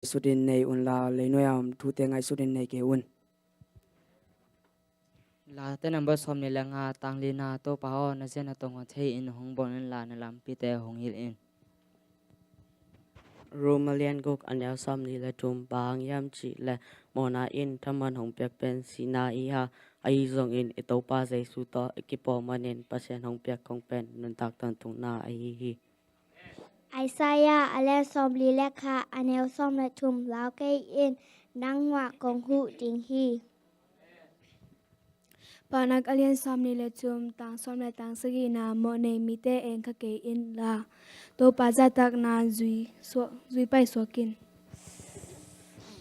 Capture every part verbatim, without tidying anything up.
ngaihsutin nei unla, leinuai a om thute ngaihsutin nei kei un. Late number sawm nih le nga, tang lina. Topa aw, na zia na tong a thei in hong bawl inla, na lampite hong hilh in. Rom a lian guk, a neu sawm nih le thum. Bang hang hiam cih leh mawhna in thaman hong piak pen sihna hi a, ahi zongin i Topa Jesu tawh i kipawlna manin Pasian hong piak khong pen nuntak tawntungna ahi hi. Isaiah a lian sawm li le khat, a neu sawm le thum. Lau kei in, nangmah kong huh ding hi. Paunak a lian sawm nih le thum, tang sawm le tang sagihna. Mawhnei mite eng kha kei inla, Topa zahtakna zui suak, zui pai suak in.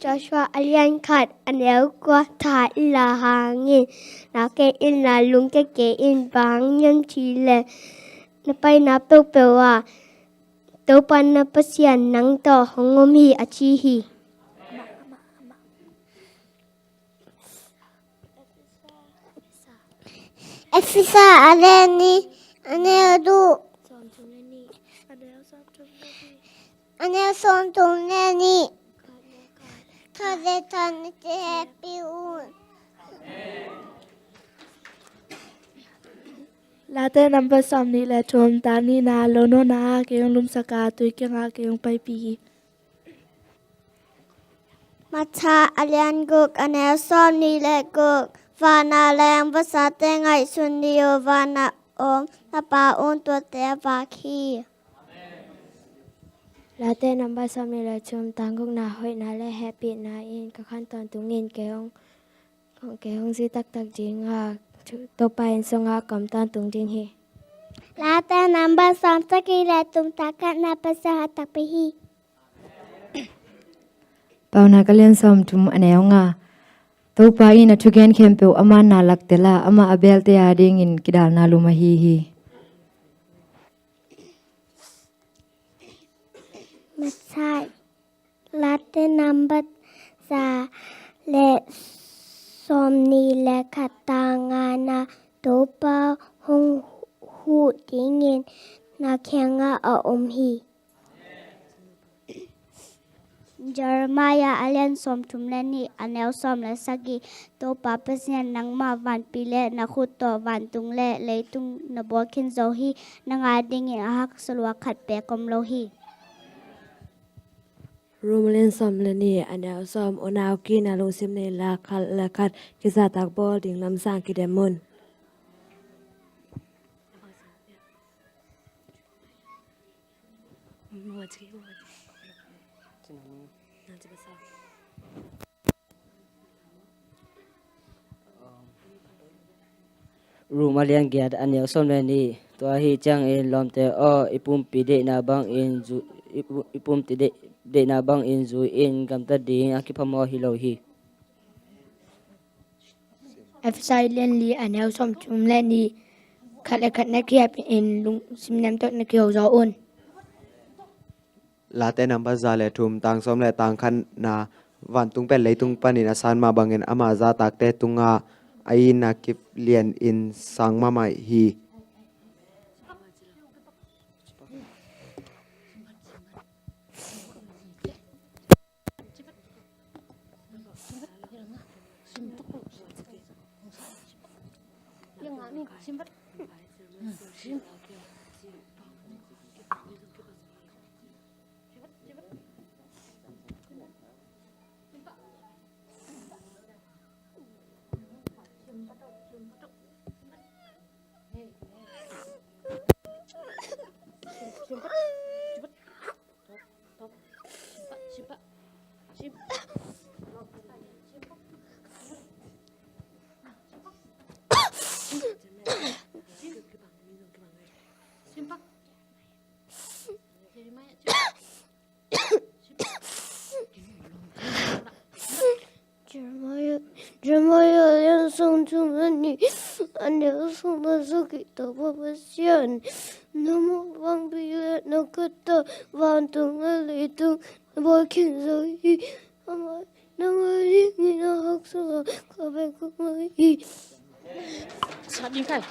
Joshua a lian khat, a neu kua. Tha inla hang in, na kei inla, lungkia kei in. Bang hang hiam cih leh na paina peuhpeuh ah Topa na Pasian nang tawh hong om hi, a ci hi. Efesa a lian nih, a neu guk, a neu sawm thum le nih. Khat le khat na ci happy un. Late number sawm nih le thum, tang nihna. Lo nawhna ah kei hong lumsak a, tui kiangah kei hong paipih hi. Matthai a lian guk, a neu sawm nih le guk. Van a leng vasate ngaihsun ni un, van a om na Pa un tuate a vak hi. Late number sawm nih le thum, tang gukna. Hoihna le hehpihna in ka khan tawntungin kei hong, kei hong zi taktak ding a, Topa inn sungah ka om tawntung ding hi. Late number sawm sagih le thum, tang khatna. Pasian a takpi hi. Paunak a lian sawm thum, a neu nga. Topa in a thugen khempeuh ama na lak tel a, amah a belte a dingin kidalna lum ahi hi. Matthai, Late number za le sawm nih le khat, tang ngana. Topa hong huh dingin na kiangah a om hi. Jeremiah a lian sawm thum le nih, a neu sawm le sagih. Topa Pasian, nangmah vanpi le na khut tawh vantung le leitung na buak khin zo hi. Nang a dingin a haksa lua khat beek om lo hi. Rom a lian sawm le nih, a neu sawm. Unau kiang ah lungsim nei la, khat le khat kizahtak bawl ding lamsang kidem un. Rom a lian giat, a neu sawm le nih. Tua ahih ciangin lawmte aw, i pumpi deihna bangin zu-, i pu-, i pumpi deih-, deihna bangin zui-in gamta ding a kiphamawh hi lo hi. Efesa lian li, a neu sawm thum le nih. Khat le khat na kihapin lungsim nem tawh na kiho zaw un. Late number za le thum, tang sawm le tang khatna. Vantung pen leitung panin a san mah bangin ama zahtakte tungah a itna kip lianin sang mahmah hi. Jeremiah, Jeremiah a lian sawm thum le nih, a neu sawm le sagih. Topa Pasian, nangmah vanpi le na khut tawh vantung le leitung buak khin zo hi. Amah nang a dingin a haksa lua khat beek om lo hi. Sa ding kai.